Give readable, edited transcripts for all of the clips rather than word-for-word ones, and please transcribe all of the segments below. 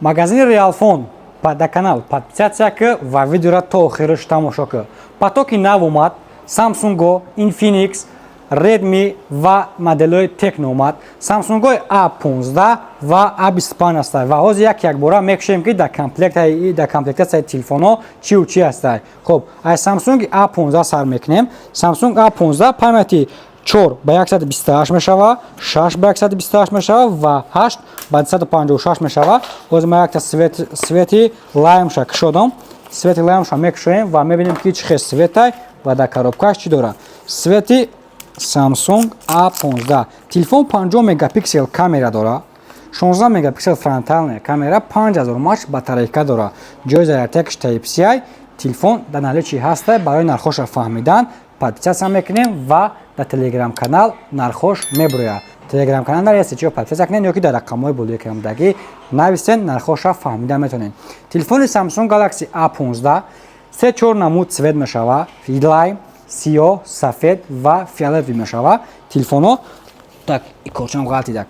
Магазини Реалфон да канал подписаться ки ва видеора то охираш тамошо ки. Потоки нав омад: Samsung, Infinix, Redmi ва моделҳои Tecno омад. Samsung A15 ва A25 ҳастанд ва ҳозир як якбора мекушем, ки дар комплектатсияи телефонҳо чиву чӣ ҳастанд. Хуб, аз Samsung A15 сар мекунем. Samsung A15 памяти 4 ба 128 мешава, 6 ба 128 мешава ва 8 ба 256 мешава. Ҳозир ма якта цвети лаймша кушодам. Цвети лаймша мекушоем ва мебинем, ки чӣ хел цветай ва дар коробкаш чӣ дорад. Цвети Samsung A15. Телефон 50 мегапиксел камера дорад, 16 мегапиксел фронтальная камера, 5000 мАч батарейка дорад. Ҷои зарядкаш Type-C. Телефон дар наличии ҳаста. Барои нархоша фаҳмидан подписаться мекунем ва дар телеграм-канал нархош мебурояд. Телеграм-канал дар СЧ подписаться кунед ё ки дар рақамҳои болои экрандагӣ нависен, нархоша фаҳмида метавонед. Телефони Samsung Galaxy A15 се чор намуд цвет мешава: лайм, сиёҳ, сафед ва фиолетовый мешава телефонҳо. Так, корчам ғалтидак.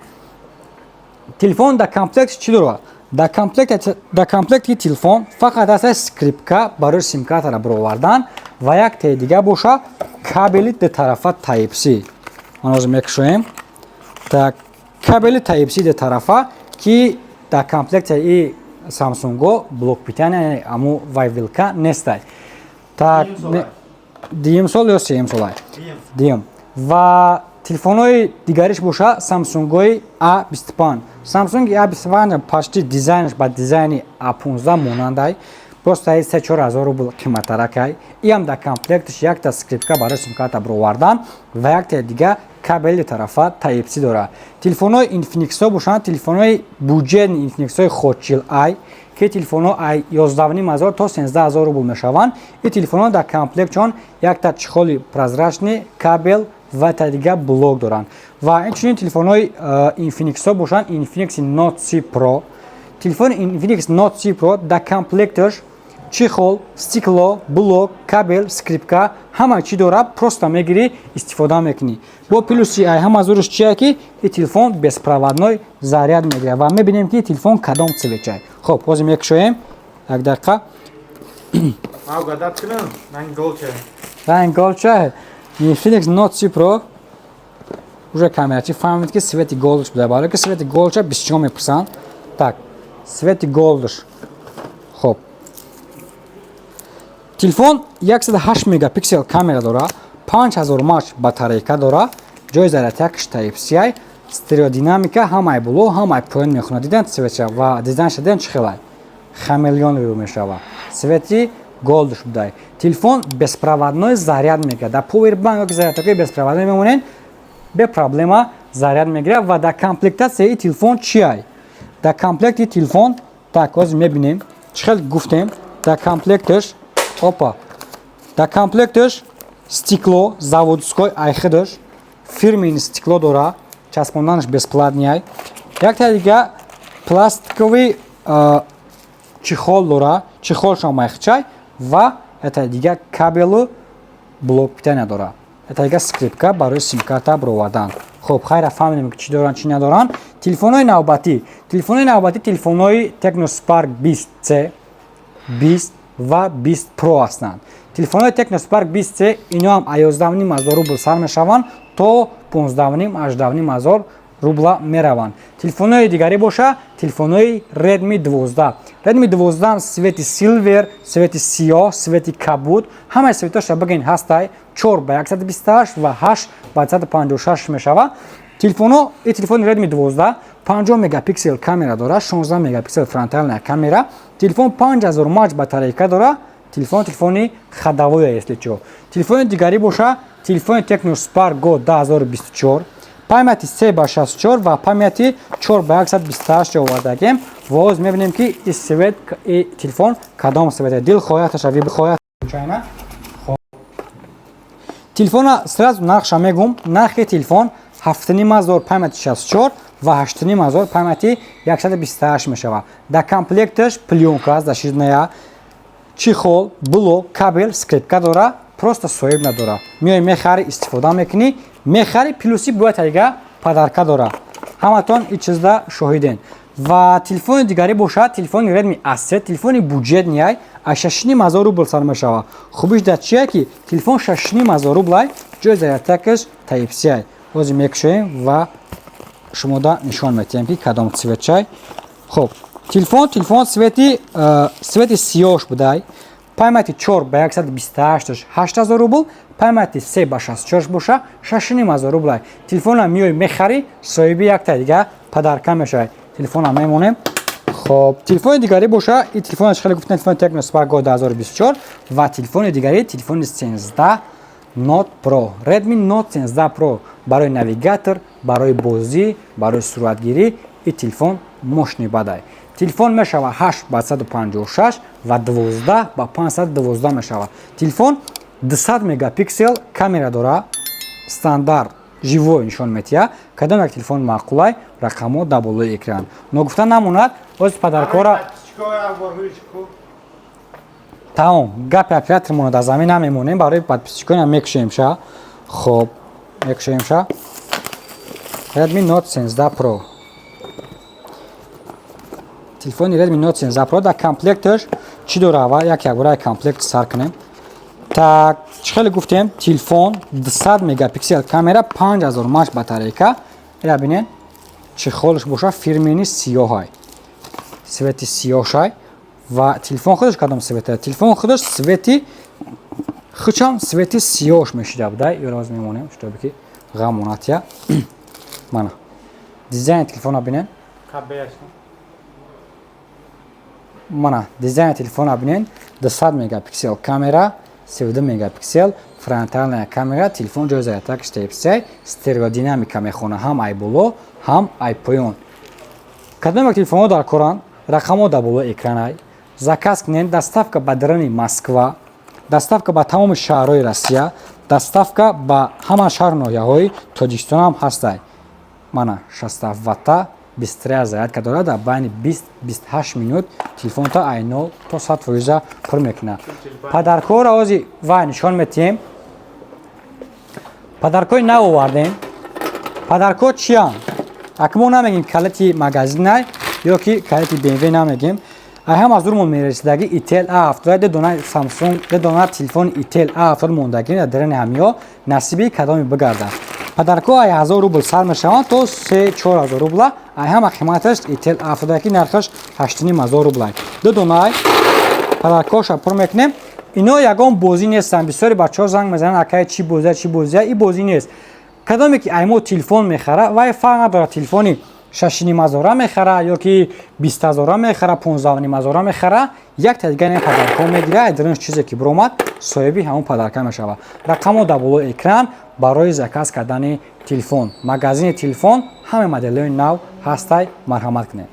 Телефон дар комплект чӣ дорад? Дар комплекти телефон фақат аста скрепка барои симкартара баровардан ва як теи дига боша кабели дутарафа Type-C. Ман ҳозир мекушоем. Так, кабели Type-C дутарафа, ки дар комплекти Самсунго блок питания, аму вай вилка нестай. Так, дуюм сол ё сеюм солай? Дуюм. Ва телефонҳои дигариш боша Самсунгои A25. Samsung A25 почти дизайнаш ба дизайни A15 монандай, просто 3-4 ҳазор рубл қиматтаракай. Иам дар комплекташ якта скрепка барои симкарта баровардан ва якта дига кабели тарафа Type-C дорад. Телефонҳои Infinix бошанд, телефонҳои бюджетный Infinix-ҳои Hot 40 i, ки телефонҳо ай 11 500 то 13 ҳазор рубл мешаванд. Ин телефонҳо дар комплектшон якта чехоли прозрачный, кабел ва та дига блок доранд. Ва инчунин телефонҳои Infinix бошанд, Infinix Note 30 Pro. Телефони Infinix Note 30 Pro дар комплекташ чехол, стекло, блок, кабел, скрепка, ҳама чӣ дорад. Просто мегирӣ, истифода мекунӣ. Бо плюси ай ҳама зуруш чие, ки ин телефон беспроводной заряд мегирад. Ва мебинем, ки телефон кадом цветчай. Хоб, ҳозир мекушоем, як дақиқа. Угадать кунам, ранги голча. Ранги голча. Infinix Note 30 Pro уже камерачи фаҳмид, ки цвети голдш буда, барои ки цвети голча бисёр мепурсанд. Так, цвети голдш. Хоб, телефон 108 мегапиксел камера дора, 5000 мАч батарейка дора, ҷои зарядкаш Type-C, стереодинамика, ҳамаи боло, ҳамаи поён мехонад. Дидан цветша ва дизайнша дидан, чӣ хелай хамелеоновый мешава. Цвети голдш будай. Телефон беспроводной заряд мегирад. Дар повербанк ёки зарядкаи беспроводной мемонед, бе проблема заряд мегирад. Ва дар комплектатсияи телефон чиай? Дар комплекти телефон, так, ҳозир мебинем, чӣ хел гуфтем, дар комплекташ, опа, дар комплекташ стекло заводской, айхидаш фирменный стекло дора, часпонданаш бесплатный. Якта дига пластиковый чехол дора, чехолшам майхчай, ва якта дига кабелу блок питания дора, якта дига скрепка барои симкарта баровардан. Хуб, хайра, фаҳмидем, ки чӣ доранд, чӣ надоранд. Телефонҳои навбатӣ, телефонҳои навбатӣ, телефонҳои Tecno Spark 20C, 20 ва 20 Pro ҳастанд. Телефонҳои Tecno Spark 20C, ино ҳам аз 11 500 рубл сар мешаванд, то 15,5, 18 ҳазор рубла мераванд. Телефонҳои дигарӣ боша телефонҳои Redmi 12. Redmi 12 цвети silver, цвети сиёҳ, цвети кабуд, ҳамаи цветоша бигин ҳастай. 4 ба 128 ва 8 ба 156 мешава телефонҳо. И телефони Redmi 12 50 мегапиксел камера дорад, 16 мегапиксел фронтальная камера. Телефон 5000 мАч батарейка дорад. Телефон телефони ходовой, если чо. Телефони дигарӣ боша телефони Tecno Spark Go 2024, памяти 3 ба 64 ва памяти 4 ба 128 овардагем. Ва ҳозир мебинем, ки и цвет и телефон кадом цвете дил хоҳаташа хоҳат чайна. Телефона сразу нархша мегум. Нархи телефон 7,5 ҳазор памяти 64 ва 8,5 ҳазор памяти 128 мешавад. Дар комплекташ плёнка защитная, чехол, блок, кабел, скрепка дора, просто соҳиб надора. Меои, мехари, истифода мекунӣ. Мехари, плюси бояд дига подарка дора. Ҳаматон ин чизда шоҳиден. Ва телефони дигарӣ бошад, телефони Redmi A3, телефони бюджетный ай, аз 6,5 ҳазор рубл сар мешавад. Хубиш дар чие, ки телефон 6,5 ҳазор рублай, ҷои зарядкаш Type-C ай. Ҳозир мекушоем ва шумода нишон метиҳем, ки кадом цвет чай. Хуб, телефон цвети сиёҳш будай. Памяти 4 ба 128 8000 рубл, памяти 3 ба 64 боша 6,5 ҳазор рублай. Телефона миёй, мехарӣ, соҳиби якта дига подарка мешавад. Телефона мемонем. Хоб, телефони дигарӣ боша, и телефон хеле гуфтем, телефони Tecno Spark Go 2024. Ва телефони дигарӣ, телефони 13 Note Pro, Redmi Note 13 Pro. Барои навигатор, барои бозӣ, барои суратгирӣ и телефон мощный бадай. Телефон мешава 8 ба 156 ва 12 ба 512 мешава. Телефон 200 мегапиксел камера дора, стандарт живой нишон метиҳад. Кадом як телефон маъқулай, рақамҳо дар болои экран. Ногуфта намонад, оз подаркора тамом. Гапи оператормона дар замин намемонем, барои подписчикоям мекушем ша. Хоб, мекушем ша. Redmi Note 13 Pro, телефони Redmi Note 13 Pro дар комплекташ чӣ дора? Аввал як якбора комплект сар кунем. Так, чӣ хеле гуфтем, телефон 200 мегапиксел камера, 5000 мАч батарейка. Ира бинед, чехолш боша фирмени сиёҳай, цвети сиёҳшай. Ва телефон худаш кадом цвета? Телефон худаш цвети хучам цвети сиёҳш мешида буда. Ёроз мемонем, чтобы ки ғамонатия. Мана, дизайни телефона бинед. Мана, дизайни телефона бинед. 200 мегапиксел камера, 32 мегапиксел фронтальная камера. Телефон ҷои зарядкаш Type-C, стереодинамика мехона, ҳам ай боло, ҳам ай поён. Кадом як телефонҳо дар коранд, рақамҳо дар болои экранай, заказ кунед. Доставка ба дарани Москва, доставка ба тамоми шаҳрҳои Россия, доставка ба ҳама шаҳру ноҳияҳои Тоҷикистон ҳам ҳастай. Мана, 67 ватта быстрая зарядка дорад, дар байни 20-28 минут телефонта ай 0 то 100 фоиза пур мекунад. Подаркҳоро ҳози вай нишон метиҳем. Подаркҳои нав овардем. Подаркҳо чиянд? Ака, мо намегем калити магазинай ё ки калити БМВ намегем. Ай ҳам аз дурмон мерасидаги Itel A70, ду дона Samsung, ду дона телефони Itel A70 мондагӣ дар дарани ҳамиҳо. Насиби кадоме бигардад. Подаркҳо ай 1000 рубл сар мешаванд то 3-4 ҳазор рубла. Ай ҳама қиматаш Itel A70, ки нархаш 8,5 ҳазор рублай. Ду донаай подаркҳоша пур мекунем. Ино ягон бозӣ нестанд. Бисёри бачаҳо занг мезананд: «Акай, чӣ бозия, чӣ бозия?» И бозӣ нест. Кадоме ки ай мо телефон мехара, вай фарқ надорад, телефони 6,5 ҳазора мехара ё ки 20 ҳазора мехара, 15,5 ҳазора мехара, якта дигар ин подаркҳо мегира. Ай дарунаш чизе ки биромад, соҳиби ҳамон подарка мешавад. Рақамҳо дар болои экран барои заказ кардани телефон. Магазини телефон, ҳама моделҳои нав ҳастай, марҳамат кунед.